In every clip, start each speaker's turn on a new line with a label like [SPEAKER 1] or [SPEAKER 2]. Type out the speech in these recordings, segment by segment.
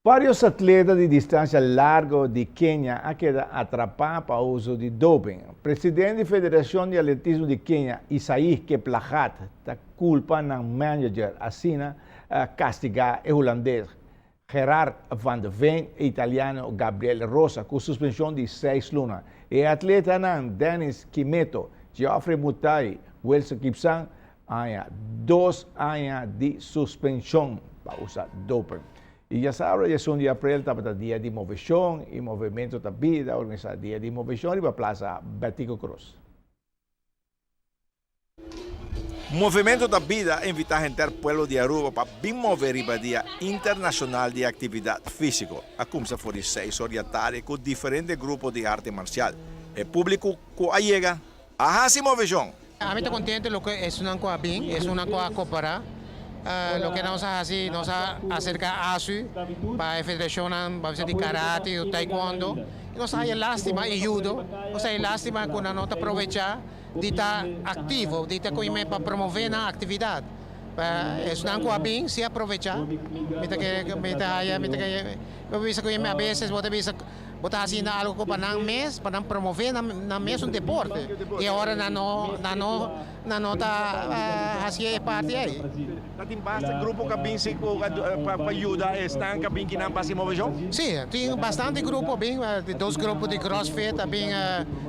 [SPEAKER 1] Varios atleta di distancia largo di Kenia a keda atrapa pa uso di doping. Presidente di Federacion di Atletismo di Kenia, Isaih Kiplagat, ta culpa nan manager asina a castiga e Hulandes Gerard van de Veen e italiano Gabriel Rosa cu suspension di seis luna. E atletanan Dennis Kimetto, Geoffrey Mutai, Wilson Kipsang a haña dos aña di suspension pa usa doping. Y djasabra diesun di april tabata dia di movecion y Movemento ta Bida a organisa dia di movecion riba Plaza Betico Croes.
[SPEAKER 2] Movemento ta Bida a invita henter pueblo di Aruba pa bin move riba Dia Internacional di Actividad Fisico. A cumsa for di seis or di atardi cu diferente grupo di arte marcial. E publico cu a yega a haci movecion.
[SPEAKER 3] Ami ta contento loke esunnan cu a bin, esunnan cu a coopera. Loke nos a haci, nos a acerca ASU pa e federacionnan, pa bisa di karate o taekwondo. Nos a haya lastima y judo, nos a haya lastima cu nan no ta probecha di ta activo, di ta cu pa promove nan actividad. Pa esunnan cu a bin si a probecha. Mi ta kere, mi ta haya, mi ta kere, mi bisa cu a veces bo ta bisa. Bo ta haciendo algo pa nan mes, pa nan promove nan mes un deporte. Y ahora nan no, nan no, nan no ta haci e parti ey.
[SPEAKER 2] Ta tin basta grupo cu a bin si cu pa yuda esnan cu a bin kinan pa haci movecion?
[SPEAKER 3] Si, tin bastante grupo a bin, dos grupo di crossfit, a bin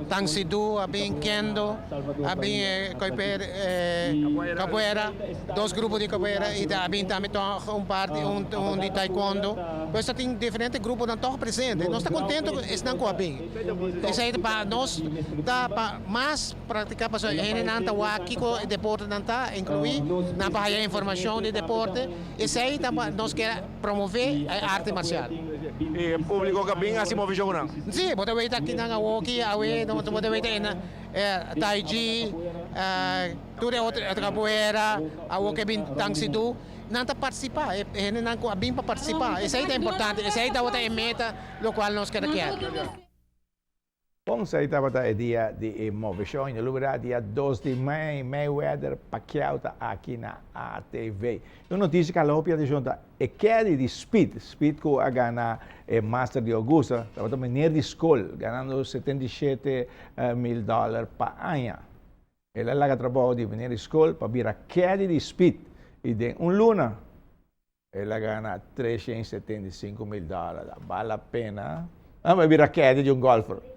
[SPEAKER 3] Tang Soo Do, a bin Kendo, a bin Capoeira, dos grupo di capoeira y a bin tambe toch un parti un di taekwondo. Pues ta tin diferente gruponan toch presente. Nos ta contento cu esnan cu a bin. Esey ta pa nos ta pa mas practica pasobra e hendenan ta wak kico e deportenan ta inclui, nan pa haya informacion di deporte. Esey ta pa nos kier promove e arte marcial.
[SPEAKER 2] E publico cu a bin haci movecion cu nan?
[SPEAKER 3] Si, bo ta weta kinan awoki, awe, bo ta weta Tai Chi, tur e otro capoeira, awo ke bin Tang Soo Do, nan ta participa, e hendenan cu a bin pa participa, esey ta importante, esey tabata e meta locual nos keda kier.
[SPEAKER 1] Bon, esey tabata e dia di e movecion, y no lubida dia dos di mei, Mayweather Pacquiao ta aki na ATV. Un noticia cu a hopi atencion ta e caddy di Spieth, Spieth cu a gana e Master di Augusta, tabata meneer di scol, ganando 77 mil dollar pa aña. El a laga trabou di meneer di scol pa bira caddy di Spieth y den un luna el a gana 375 mil dollar. Bal la pena pa bira caddy di un golfer.